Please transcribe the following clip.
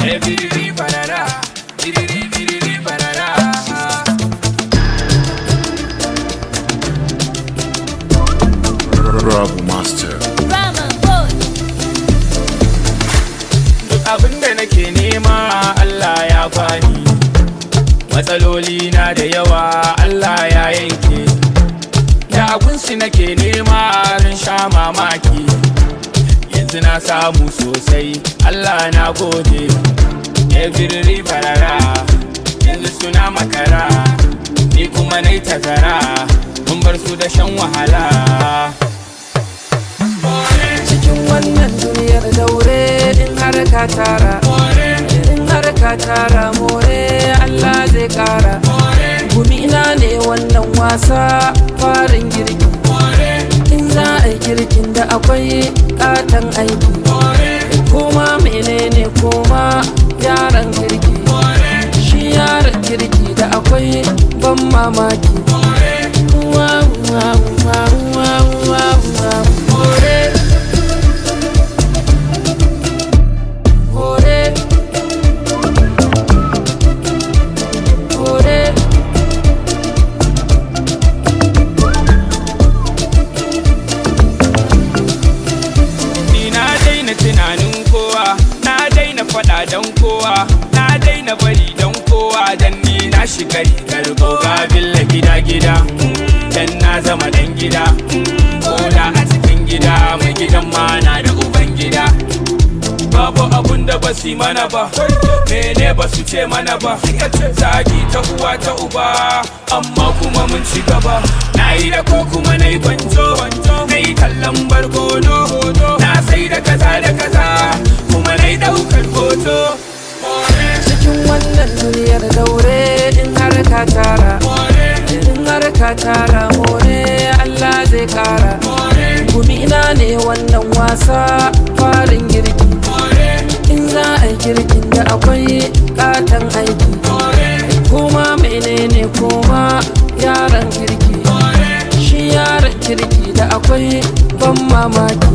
Ebiriri barara, biriri biriri barara. Rabu Master. Rama boy. Duk abin da nake nema Allah ya bani. Matsaloli na da yawa Allah ya yanke. Da abinsu nake nema ran sha mamaki. Yanzu na samu sosai, Allah na gode. Ebiriri barara, yanzu suna makara. Ni kuma nai tazara, mun bar su da shan wahala. Cikin wannan duniyar daure, in har ka tara, in har ka tara, more, Allah zai kara. Gumi ina ne wannan wasa farin girki. In za a yi girkin da akwai katon aiki. Koma menene, koma yaran kirki. Shi yaran kirki da akwai ban mamaki. Wow, wow, wow, wow, wow, wow. More. More. More. Ni na daina tunanin kowa, na daina faɗa don kowa, na daina bari don kowa, dan ni na shiga rigar goga billa gida gida, dan na zama dan gida, koda a cikin gida, mai gidan ma na da uban gida. Babu abun da ba su yi mana ba, mene ba su ce mana ba, zagi ta uwa ta uba, amma kuma mun ci gaba. Na yi da ko kuma na yi kwanjo, na yi tallan barkono, na sai da kaza da kaza, kuma na yi ɗaukar hoto. Cikin wannan duniyar daure, in har ka tara, in har ka tara, more, Allah zai kara. Gumi ina ne wannan wasa farin girki. In za a yi girkin da akwai katon aiki. Koma menene, koma yaran kirki. Shi yaran kirki da akwai ban mamaki.